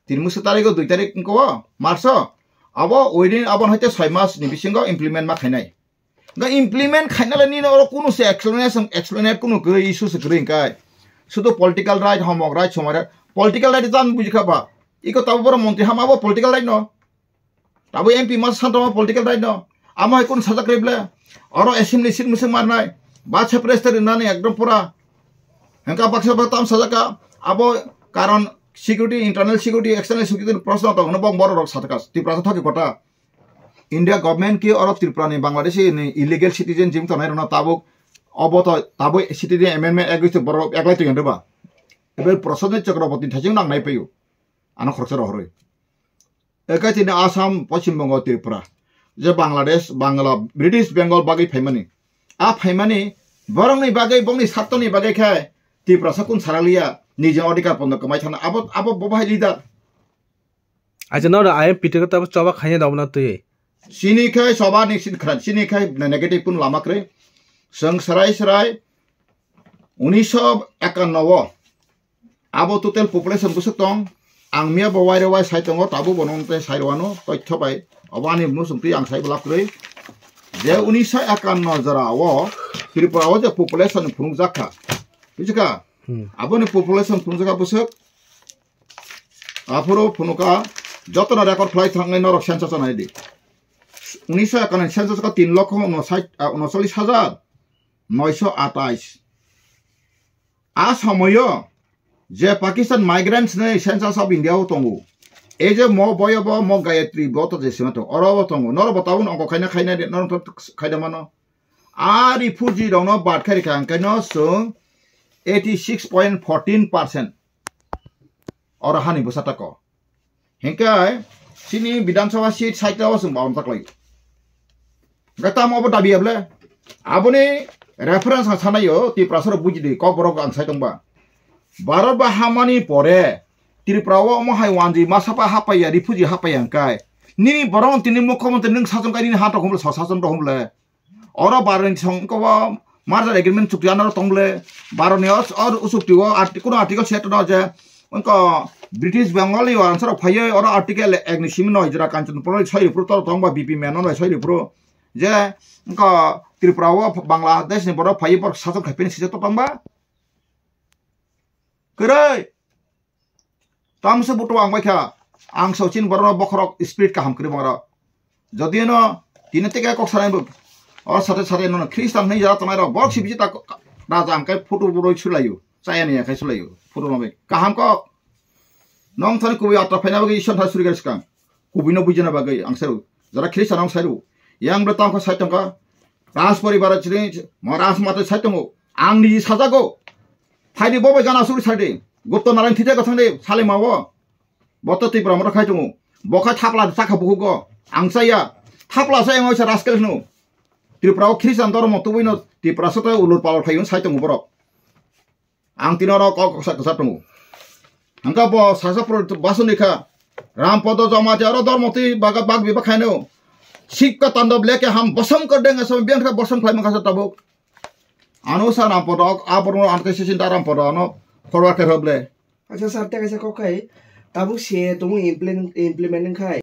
Tini musu tarikh o dui tarikh wngkha o March o. Abo within abo hai te soi mas ni bisingo implement ma khainai. Hingke implement khaina le nini oro kunu se explanation, explanate kunu kwrwi issue se kwrwi hingkai. Sudu political right, homok right, somai right. Political right jani buji kha ba. Iko tabo boro montri hama bo political right no. Abo M P mas santama political right no. Amo hai kun sajak rebla. Oro assembly seat musung marnai. Ba se press tari nani ekdom pura. Hengka baksa ba tam sajaka. Abo karon security, internal security, external security prosno to no bong boro rok sataka. Tipra sa thoki kota. India government ki oro Tripura ni Bangladeshi ni illegal citizen jim tonai rona tabuk obo to tabuk citizen amendment act to borok eklai tong ba. Ebe Prasad Chakraborty thajing nang nai payu. Ano khoroksa rohoroi. Eka tini Assam, Poschim Bongo, Tripura. Je Bangladesh, Bangla, British Bengal bagwi phaimani. A phaimani borokni bagwi, bongni sartoni bagwi khe Tripura sakun saraliya nijini odhikar pondo kwmai thana. Abo, abo bo bahai leader. Acha no I M P T ko tabo choba khaina dabo na twi. Sini khai soba ni sin khran, sini khai negative kun lama kre. Seng serai serai unisho ekanno o. Abo total population bwswk tong. Ang miya bo waire wai sai tongo, tabuk bo nong tei sai rwano, toitho bai. Obo ani musung twi ang sai bo lab kwrwi. Je unisho ekanno jora o Tripura o je population phunukjak kha. Buji kha? Hmm. Aboni population phunukjak kha bwswk. Aphuru phunukha jotono record khlai thangnai norok census nai di. Unisho ekanno census kha tin lokho unosait, ah, unocholish hajar noisho atais. A somoyo je Pakistan migrants ni Census of India o tongo. Ei je mo boyo bo mo Gayatri bo to je sima to oro bo tongo. Noro bo tabun ongko khaina khaina de, noro to khaida mano. A refugee rokno bad khai rikha hwnkhe no chwng eighty six point fourteen percent oro hani bwsa tako. Hinkhe chini Bidhan Sabha seat site o chwng bawan taklai. Hwnkhe tamo obo dabi able? Aboni reference ang sanayo, Tiprasa rok bujidi, kokborok ang sai tongba. Bharat ba hamani pore Tripura o omo hai wanji masa pa hapaiya, refugee hapaiya hwnkhe. Nini borok tini mukhyamantri nwng sachwng kai nini ha tong humle, sachwng tong humle. Oro Bharat ni song ko merger agreement chukti anaro tong ble. Bharat ni os-, or usukti o arti-, kuno article set no je wngko British Bengali o answer phaiyo oro article ek ni simi noi jora Kanchanpur soi ripro to tong ba B P Menon bai soi ripro je wngko Tripura o Bangladesh ni borok phaiyo borok sachwng khai pini sijak to tong ba. Kwrwi. Tamse buto ang bai kha, ang so chin borok bokhorok spirit kaham kwrwi bangra. Jodi no tini teke kok sanai bo, o sate sate no Christian ni jara tonai rok borok si bisi ta raja ang kai photo boroi sulayo, chaya ni kai sulayo, photo no bai. Kaham kok. Nong thani kubui atra phaina bagwi Ishwar thani suri gari skang. Kubui no bujina bagwi ang saru. Jara Christian ang saru. Yang bre tang ko sai tong ka. Raj poribar chini, mo raj mate sai tongo. Ang ni sajago. Phaidi bo bai gana suri sadi. Gupta Narayan thide ko thangdi sale mawo. Bo to Tripura mora khai tongo. Bo khai thapla sakha buku go. Ang saya. Thapla saya ngo sa raskel no. Tripura o Christian dormo tubui no Tripura soto ulur palor khai sai tongo borok. Ang tini oro kok kok sa kwchar tongo. Hangka bo sasa pro basoni kha. Rampodo Jamatia oro dormo twi baga bag biba khaino. Sikka tando bleke ham bosom kar deng asam biang kha bosom khlai mangkha sa tabuk. Ano sa Rampodo aborno anke sisin da Rampodo ano forward khe roble. Acha sir, tei kaisa kok khai tabuk se tumu implement, implement wngkhai.